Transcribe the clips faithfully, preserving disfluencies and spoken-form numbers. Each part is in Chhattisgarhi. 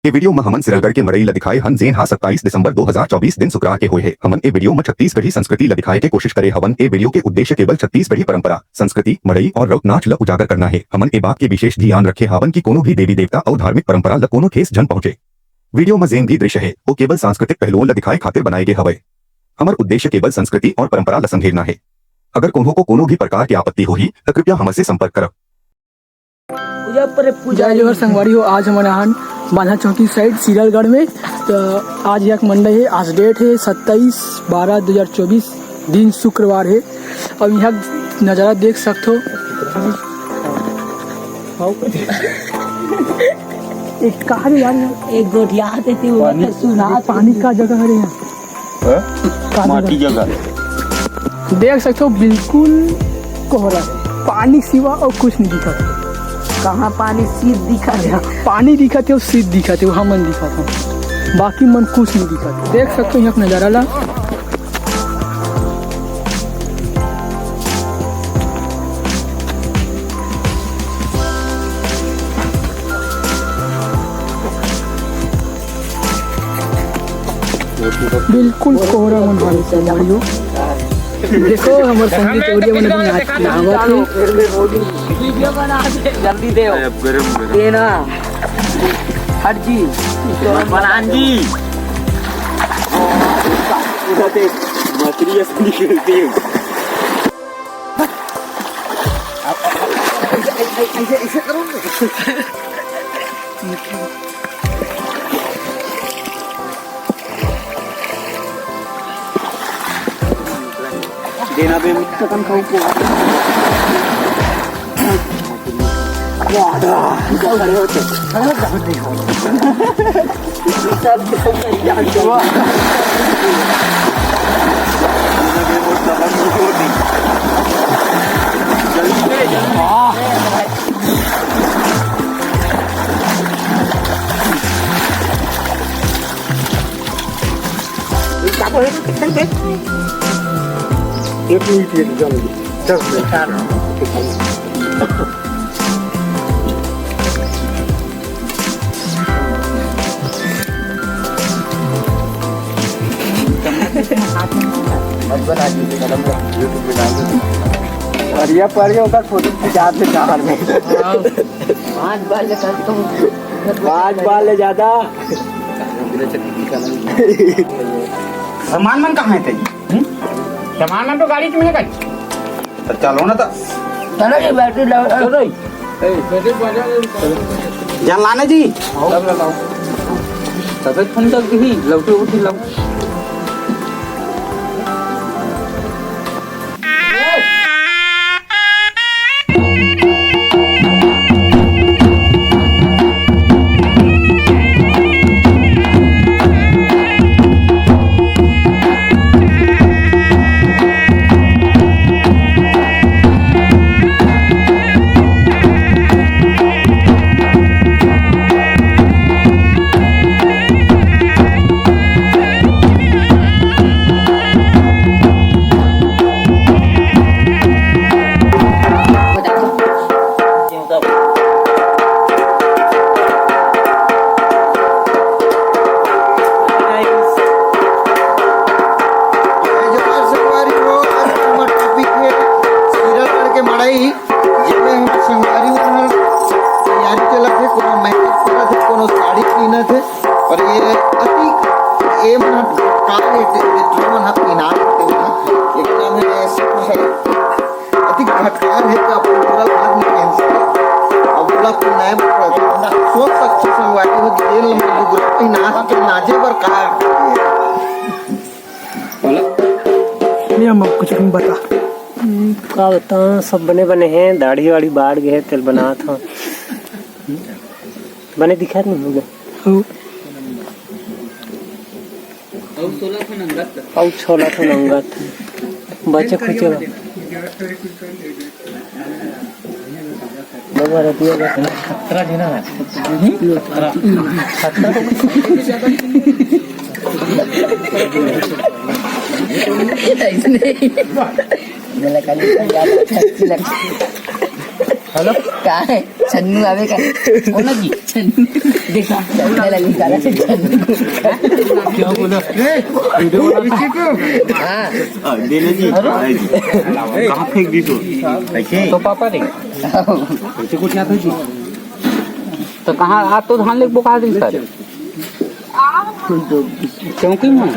ए वीडियो म हमन सिरलगढ़ के मड़ई ल दिखाए हन, जेन हा सत्ताईस दिसंबर दो हज़ार चौबीस दिन शुक्रवार के होए हे। हमन ए वीडियो म छत्तीसगढ़ी संस्कृति ल दिखाए के कोशिश करे हवन। ए वीडियो के उद्देश्य केवल छत्तीसगढ़ी परंपरा, संस्कृति, मड़ई और राउत नाच ल उजागर करना हे। हमन ए बात के विशेष धियान रखे हावन कि कोनो भी देवी देवता अउ धार्मिक परंपरा ल कोनो ठेस झन पहुंचे। वीडियो म जेन भी दृश्य हे, वो केवल सांस्कृतिक पहलुओं ल दिखाए खातिर बनाए गे हवय। हमर उद्देश्य केवल संस्कृति और परंपरा ल संघेरना हे। अगर कोनो को कोनो भी प्रकार के आपत्ति होही, त कृपया हमर से संपर्क करव। पूजा पर पूजा। जय जोहार संगवारी हो, आज हमन आहन बांधा चौकी साइड सीरलगढ़ में। तो आज एक मंडे हे, आज डेट हे सत्ताईस बारह दो हज़ार चौबीस, दिन शुक्रवार हे। अब यहाँ नज़ारा देख सकथो। एक कहा रे यार, एक गोठिया देती हूँ, पानी, सुना पानी का जगह हरे यहाँ। हैं? का माटी जगह? जगह। देख सकते हो, बिल्कुल कोहरा है, पानी सिवा और कुछ नहीं दिखा। कहाँ पानी? सीध दिखा दे। पानी दिखा थे, सीध दिखा थे, हमन दिखा था, बाकी मन कुछ नहीं दिखा। देख सकते हो यहाँ का नज़ारा ला। बिल्कुल कोहरा मन हावे संगवारी हो। देखो, हमर संगी चौरिया मन अभी नाच, नहावत हे। वीडियो बना दे। जल्दी दे। गरम, गरम। देना। हट जी। मलान जी। उधर से मछली ऐसे निकलती है। ऐसे, ऐसे, ऐसे करो। देना बे, मिट्टी कम खाऊ को। वाह, खड़े होते, खड़े होते। एक मिनट, ये चल, दस मिनट। और ये पर ये होगा, फोटो खिंचा दे बाहर में। पाँच बार ले कम से कम। पाँच बार ले ज्यादा। सामान मन कहाँ है तेरी? हम्म? सामान मन तो गाड़ी में है कहीं। तो चलो ना तो। चलो ये बैटरी लाओ। चलो। जल लाने जी। तबे फोन कर दी, लौटे उठे लाओ। जोहार संगवारी हो, आज हमर topic हे सीरलगढ़ के मड़ई, जेमे हमर संगवारी मन ह तैयारी चलत हे, कोनो makeup करत हे, कोनो साड़ी किनत हे, पर ये अति, ये मन ह का रे, ये, ये मन ह पिनात हे, एकरा में ऐसे कुछ है। अति घटकार हे कि अपन पूरा भाग नहीं पहन सके। अब पूरा अपन नए सोच सकते संगवारी हो, जेल में लुगरा पहिना के नाचे बर का। ये हम कुछ नहीं बता। हम्म, का बता, सब बने बने हैं, दाढ़ी वाढ़ी बाढ़ गए, तेल बनात हूँ। बने दिखात नहीं होगा। हो। अउ सोलह ठन अंगत। अउ सोलह ठन अंगत। बचे खुचे बा। बबा रतिया बा। खतरा जी ना। खतरा। खतरा। ऐसे नहीं। मला खाली याद अच्छी लगती। हेलो, का है? छन्नू आवे का? कौन है जी? छन्नू। देखा, मेरा निकाला से छन्नू। क्या बोला? हाँ। हाँ, देने जी। अरे। कहाँ फेंक दी तू? कैसे? तो पापा रे। कैसे कुछ आता जी? तो कहाँ, आ तो धान लेके बोका दी सारे। चौकी में।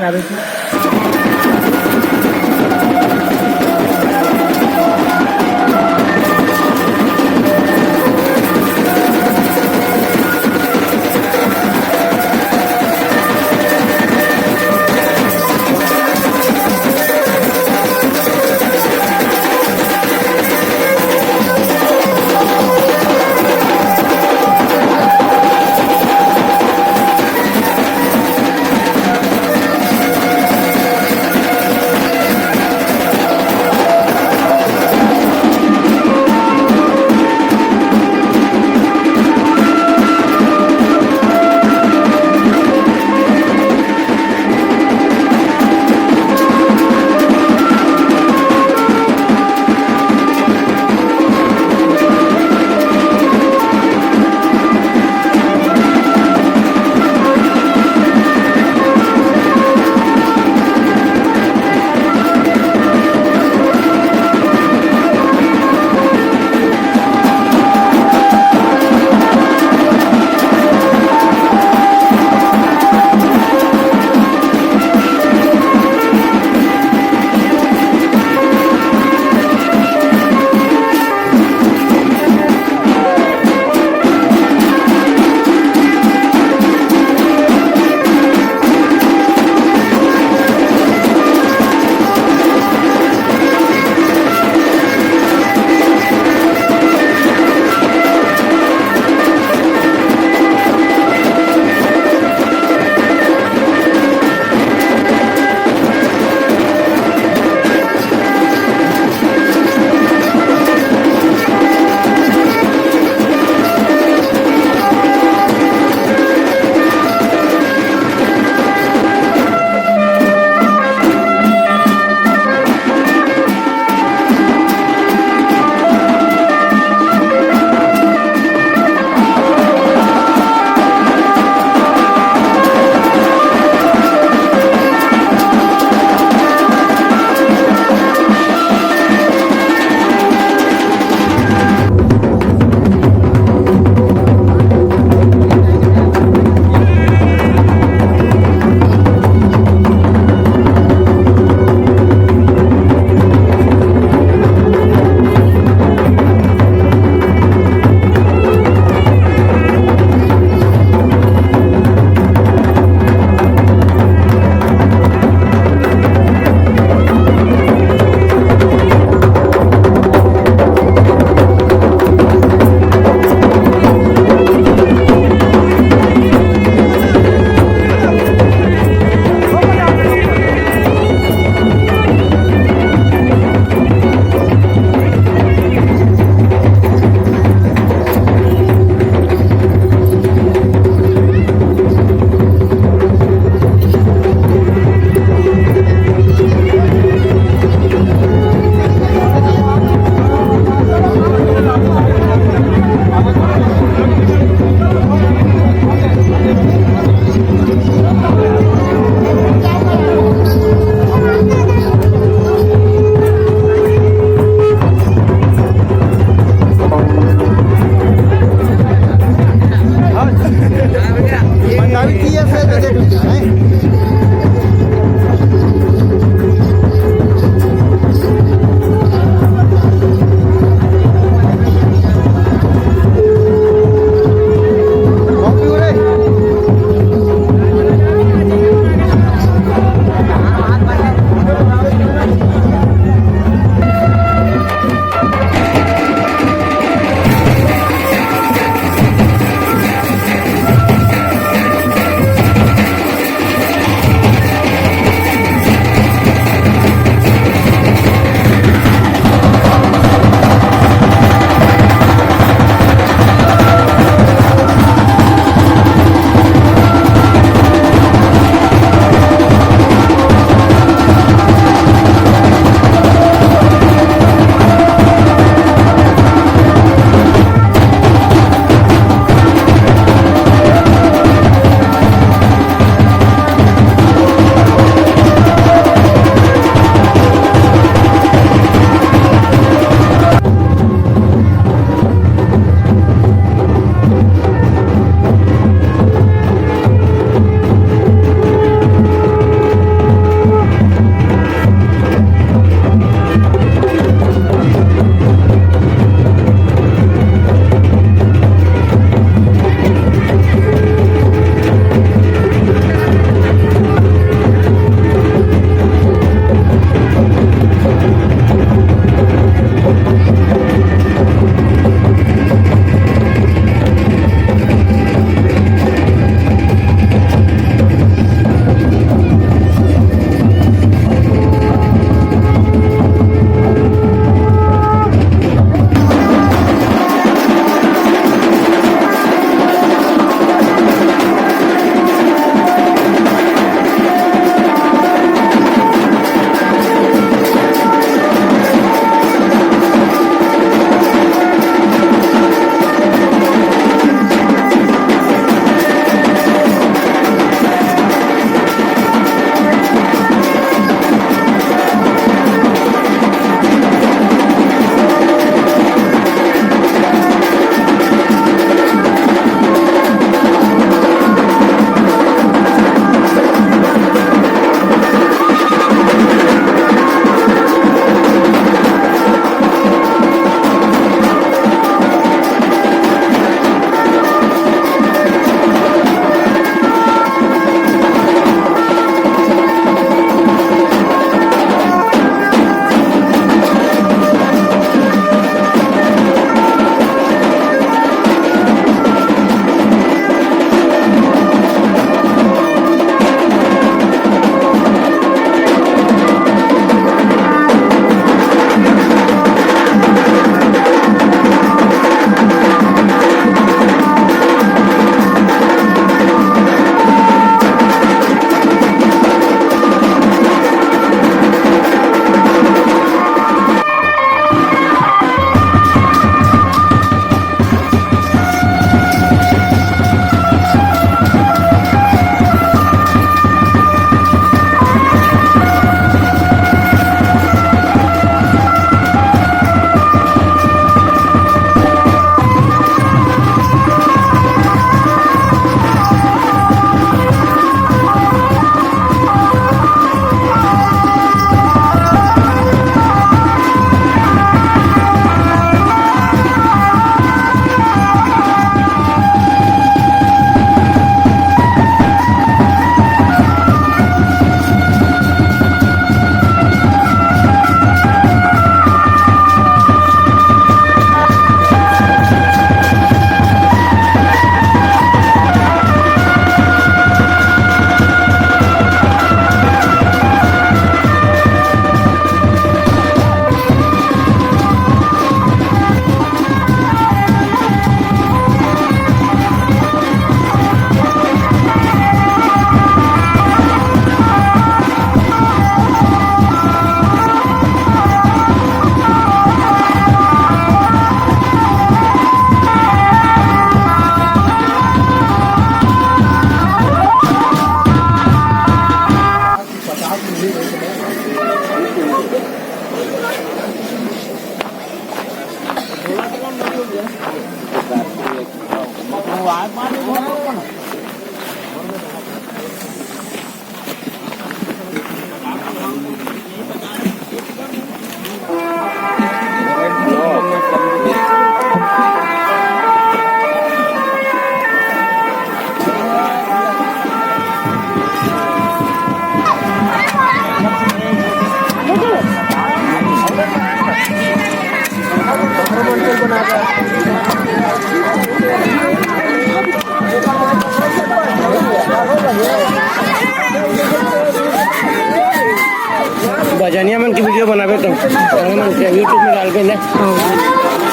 YouTube में डाल के ना।